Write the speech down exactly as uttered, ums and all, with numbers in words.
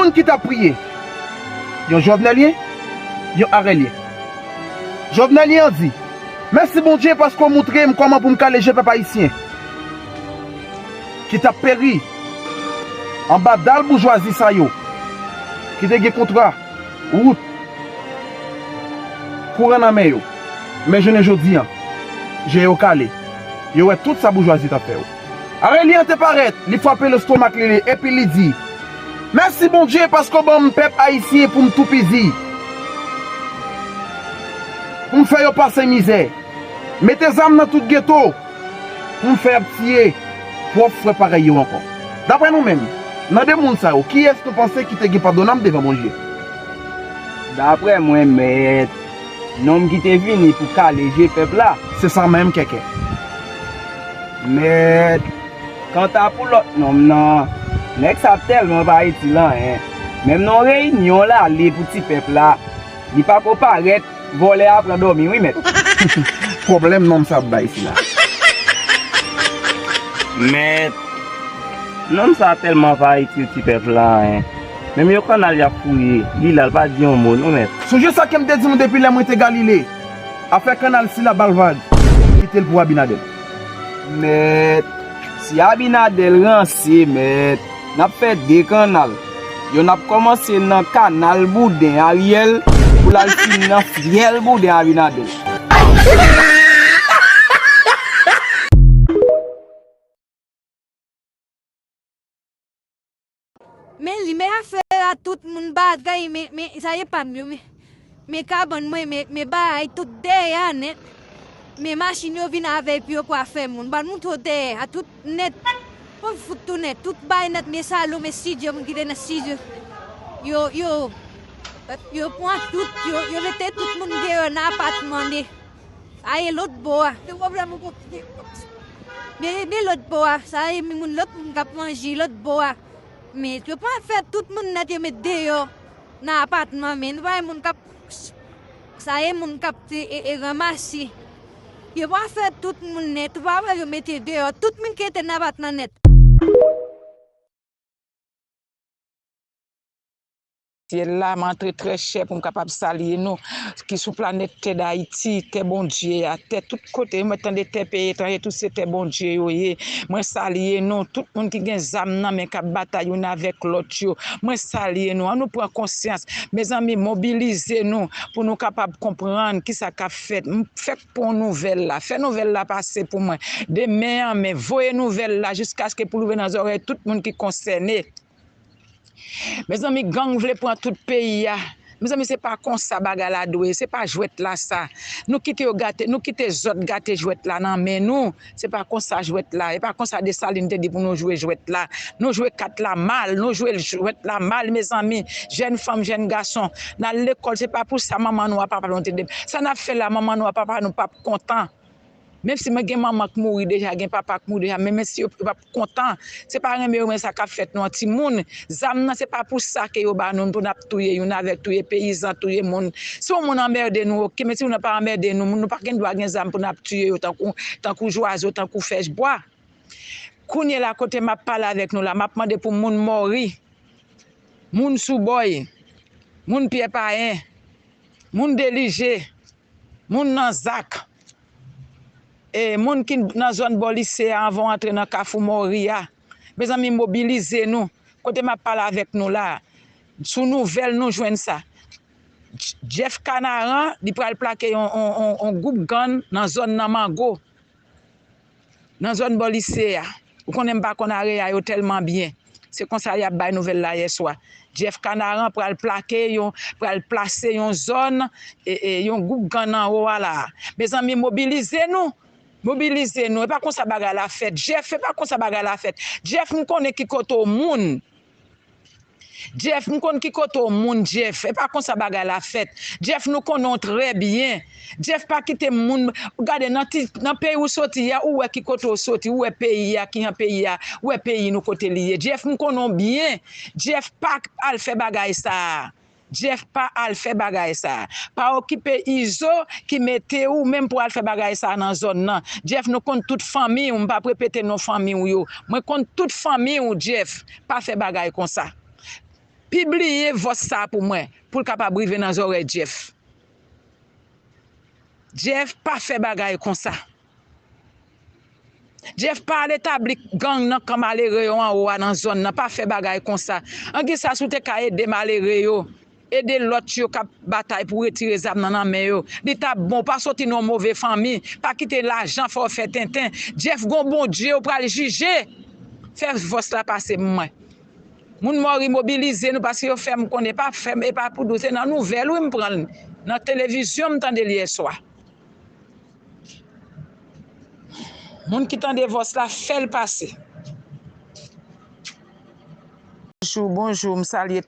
Moun ki t ap priye, yon Jovnelyen, yon Arelyen. Jovnelyen an di, mèsi Bondye paske w montre m kòman pou m kale je pèp ayisyen ki t ap peri anba dal boujwazi sa yo ki te gen kontra, wout, kouran nan men yo. Men jounen jodi a, je yo kale. Yo wè tout sa boujwazi t ap fè yo. Arelyen an te parèt, li frape lestomak li, li, epi li di, mèsi Bondye paske w ban m pèp ayisyen pou m toupizi, pou m fè yo pase mizè. Mete zam nan tout geto pou m fè y ap tiye pwòp frè parèy yo ankò. Daprè nou menm, nan de moun sa yo, kiyès nou panse ki te gen padonab devan Bondye? Daprè mwen, mèt, nonm ki te vini pou kale je pèp la. Se sa menm, Kèkè. Mèt, kanta pou lòt nonm nan, nèg sa tèlman pa itil anyen. Menm nan yon reyinyon l ale pou ti pèp la, li pako parèt. Vòlè a pran dòmi wi mèt. Pwoblèm nonm sa ap bay sila. Mèt, nonm sa tèlman pa itil ti pèp la anyen. Menm yon kannal y ap fouye, li la l pa di yon mo non mèt. Sonje sa ke m te di nou depi lè mwen te Galile. Afè kannal sila ba l vag. Kite l pou Abinadèl. Mèt, si Abinadèl ranse mèt. N ap fè de kannal. Yonn ap kòmanse nan kanal bouden Ariel pou l al fini nan fyèl bouden Abinader. Men li, men afè a tout moun bagay, men, men sa ye pa m yo, men, men kabann mwen, men, men bagay tout dèyè a nèt. Men machin yo vin avè epi yo kwafè moun. Ban nou to dèyè a tout nèt. Pou fout tou nèt. Tout bay nèt, men salon, men estidyo, moun ki te nan estidyo. Yo, yo, yo pran tout, yo, yo mete tout moun deyò nan apatman de. Sa ye lòt bò a. Te pwoblèm ou konpli. Men, men lòt bò a. Sa ye moun lòt moun k ap manje lòt bò a. Men yo pa fè tout moun nèt yo met deyò nan apatman, men nou pa wè moun k ap, sa ye moun k ap te e, e ranmase. Yo pa fè tout moun nèt, ou pa wè yo mete deyò tout moun ki te nan apatman nèt. Syèl la, m antre trè chè pou m kapab salye nou ki sou planèt tè Dayiti, tè Bondye a, tè tout kote. Mwen tande tè peyi etranje, tout se tè Bondye yo ye. Mwen salye nou, tout moun ki gen zam nan men k ap batay youn avèk lòt yo. Mwen salye nou. An nou pran konsyans. Mezanmi, mobilize nou pou nou kapab konprann kisa k ap fèt. M fèk pran nouvèl la. Fè nouvèl la pase pou mwen. De men an men, voye nouvèl la jiskaske pou l rive nan zòrèy tout moun ki konsène. Mezanmi, gang vle pran tout peyi a. Mezanmi, se pa konsa bagay la dwe ye, se pa jwèt la sa. Nou kite yo gate, nou kite zòt gate jwèt la nan men nou. Se pa konsa jwèt la, e pa konsa Desalin te di pou nou jwe jwèt la. Nou jwe kat la mal, nou jwe jwèt la mal, mezanmi. Jèn fanm, jèn gason, n al lekòl, se pa pou sa manman nou ak papa nou te de. Sa n ap fè la, manman nou ak papa nou p ap kontan. Menm si mwen gen manman k mouri deja, gen papa k mouri deja, men menm si yo p ap kontan, se pa renmen yo renmen sa k ap fèt nou an timoun. Zam nan se pa pou sa ke yo ba nou, pou n ap touye youn avèk touye peyizan, touye moun. Si yon moun anmède nou, oke, men si moun nan pa anmède nou, nou pa gen dwa gen zam pou n ap tiye yo tankou, tankou jwazo, tankou fèj bwa. Kounye la kote m ap pale avèk nou la, m ap mande pou moun Mòri, moun Soubòy, moun Pyè Payen, moun Delije, moun nan Zak, e moun ki nan zòn bò lise a anvan w antre nan Kafou Mòri a. Mezanmi, mobilize nou. Kote m ap pale avèk nou la, sou nouvèl nou jwenn sa. Jeff Kanaran, li pral plake yon, yon, yon, yon gwoup gang nan zòn nan Mango. Nan zòn bò lise a. Ou konnen m pa konn area yo tèlman byen. Se konsa y ap bay nouvèl la yèswa. Jeff Kanaran pral plake yon, pral plase yon zòn, e, e, yon gwoup gang nan anwo a la. Mezanmi, mobilize nou. Mobilize nou. E pa konsa bagay la fèt. Jeff, e pa konsa bagay la fèt. Jeff, m konnen ki kote w moun. Jeff, m konn ki kote w moun, Jeff. E pa konsa bagay la fèt. Jeff, nou konnen w trè byen. Jeff, pa kite moun. Gade, nan ti, nan peyi w soti a, ou wè ki kote w soti, ou wè peyi a, ki jan peyi a, ou wè peyi nou kote li ye. Jeff, m konnen w byen. Jeff, pa al fè bagay sa a. Jeff, pa al fè bagay sa a. Pa okipe Izo ki mete w menm pou al fè bagay sa a nan zòn nan. Jeff, nou konn tout fanmi w, m p ap repete non fanmi w yo. Mwen konn tout fanmi w, Jeff. Pa fè bagay konsa. Pibliye vòs sa pou mwen, pou l kapab rive nan zòrèy Jeff. Jeff, pa fè bagay konsa. Jeff, pa al etabli gang nan kan malere yo anwo a nan zòn nan. Pa fè bagay konsa. An ki sa si w te ka ede malere yo, ede lòt yo k ap batay pou retire zam nan nan men yo, li t ap bon. Pa soti nan yon move fanmi. Pa kite lajan fè w fè tenten. Jeff, gon Bondye ou pral jije. Fè vòs la pase pou mwen. Moun Mòri, mobilize nou paske yo fè m konnen, pa fè m, e pa pou dou, se nan nouvèl wi m pran l. Nan televizyon m tande l yèswa. Moun ki tande vòs la, fè l pase. Bonjou, bonjou, m salye